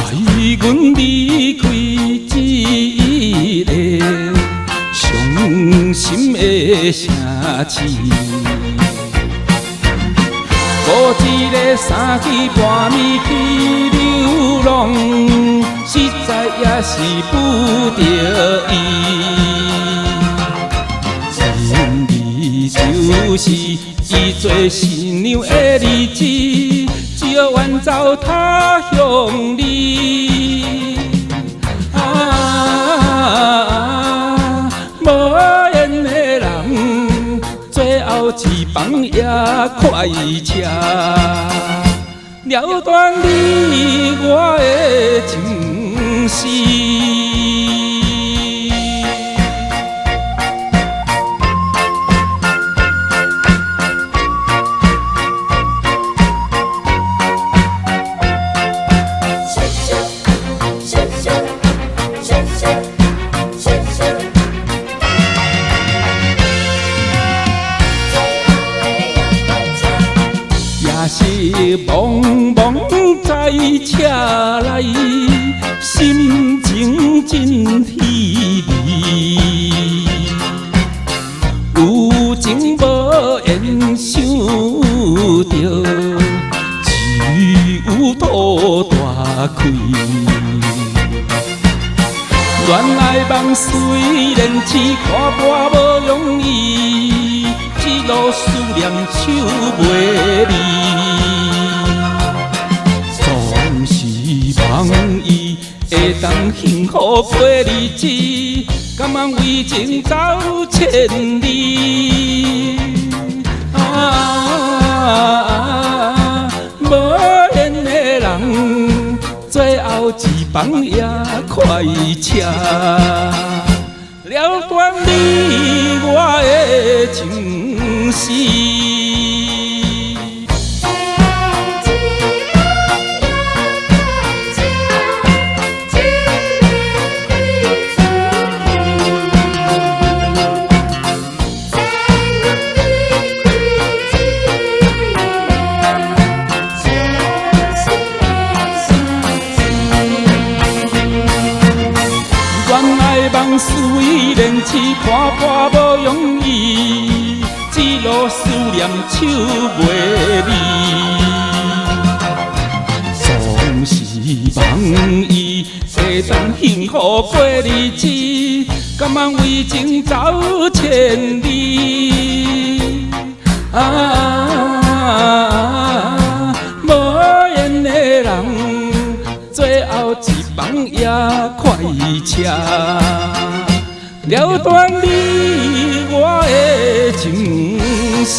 在阮離開這个傷心的城市。孤一个三更半暝去流浪，實在也是不得已。情義就是伊做新娘的日子，只好遠走他鄉里。啊，無緣的人，最後一放也快車，了斷你我的情絲。夜色茫茫在車內，心情真稀微。有情無緣想著，只有肚大開。戀愛夢雖然痴，看破無容易，一路思念手袂離。總是望伊會當幸福過日子，甘願為情走千里。啊，無緣的人，最後一放也快車，了斷你我的情絲。戀愛夢雖然痴，看破無容易，一路思念手袂離。總是望伊會當幸福過日子，甘願為情走千里。啊，無緣的人，最後一放也快車，了斷你我的情絲。